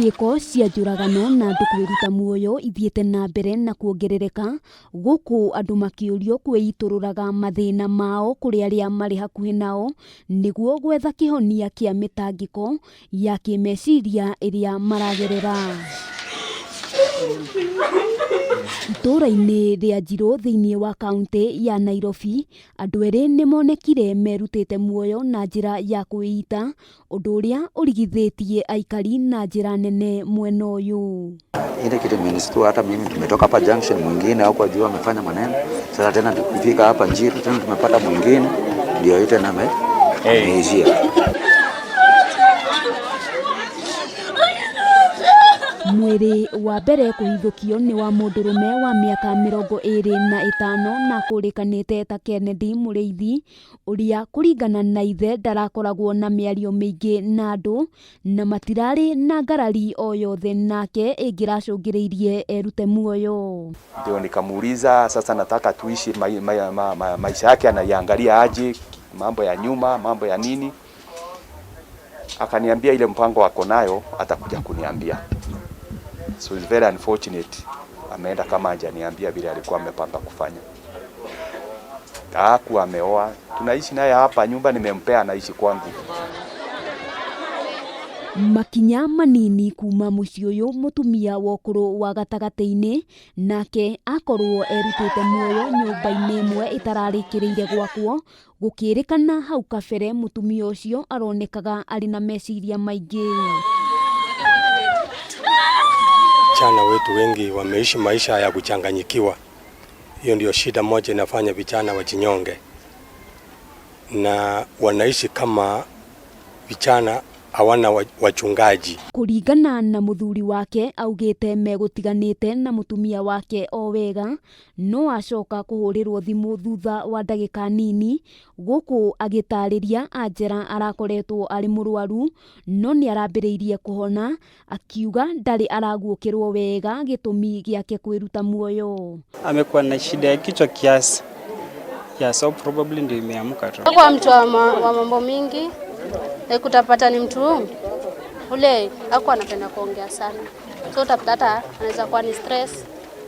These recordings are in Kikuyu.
Ciĩko cia njũragano na andũ kwĩruta muoyo ithiĩte na mbere na kuongerereka gũkũ andũ makĩũrio kwĩitũrũraga mathĩna mao kũrĩ arĩa marĩ hakuhĩ nao nĩguo gwetha kĩhonia kĩa mĩtangĩko ya kĩmeciria ĩrĩa maragerera. Itũũra-inĩ rĩa Njirũ thĩinĩ wa kaũntĩ ya Nairobi, andũ erĩ nĩ monekire merutĩte muoyo na njĩra ya kwĩita, ũndũ ũrĩa ũrigithĩtie aikari na njĩra nene mwena ũyũ. Ile kitu imenistua hata mimi, tumetoka hapa junction, mwingine huko juu amefanya maneno. Sasa tena tukifika hapa Njiru tena tumepata mwingine, ndio hii tena ameishia. Mwĩrĩ wa mbere kũhithũkio nĩ wa mũndũrũme wa mĩaka 25 na kũrĩkanĩte ta Kennedy Mũrĩithi, ũrĩa kũringana na ithe ndarakoragwo na mĩario mĩingĩ na andũ na matirarĩ na ngarari o yothe nake ĩngĩracũngĩrĩirie erute muoyo. Ndio nikamuuliza sasa, nataka tuishi maisha yake anaiangalia aje, mambo ya nyuma, mambo ya nini. Akaniambia ile mpango ako nayo atakuja kuniambia. So it's very unfortunate ameenda kama hajaniambia vile alikuwa amepanga kufanya. Hakuwa ameoa, tunaishi naye hapa, nyumba nimempea, anaishi kwangu. Makinya manini kuma mũciĩ ũyũ mũtumia wa ũkũrũ wa gatagatĩ-inĩ nake akorwo erutĩte muoyo nyũmba-inĩ ĩmwe ĩtararĩkĩrĩire gwakwo, gũkĩrĩkana hau kabere mũtumia ũcio aronekaga arĩ na meciria maingĩ. Vijana wetu wengi wameishi maisha ya kuchanganyikiwa. Hiyo ndio shida moja inafanya vijana wajinyonge, na wanaishi kama vijana hawana wachungaji. Kũringana na mũthuri wake augĩte megũtiganĩte na mũtumia wake o wega, no acoka kũhũrĩrwo thimũ thutha wa ndagĩka nini, gũkũ agĩtarĩria Angela arakoretwo arĩ mũrwaru no nĩ arambĩrĩirie kũhona, akiuga ndarĩ araguũkĩrwo wega gĩtũmi gĩake kwĩruta muoyo. Amekuwa na shida ya kichwa kiasi. Yeah, so probably ndio imeamka tu. Kwa mtu wa mambo mingi, like utapata ni mtu ule hakuwa anapenda kuongea sana. So utapata hata anaweza kuwa ni stress,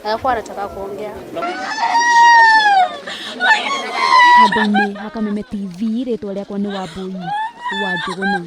hakuwa anataka kuongea. Handũ-inĩ ha Kameme TV, rĩtwa rĩakwa nĩ Wambui wa Njũgũna.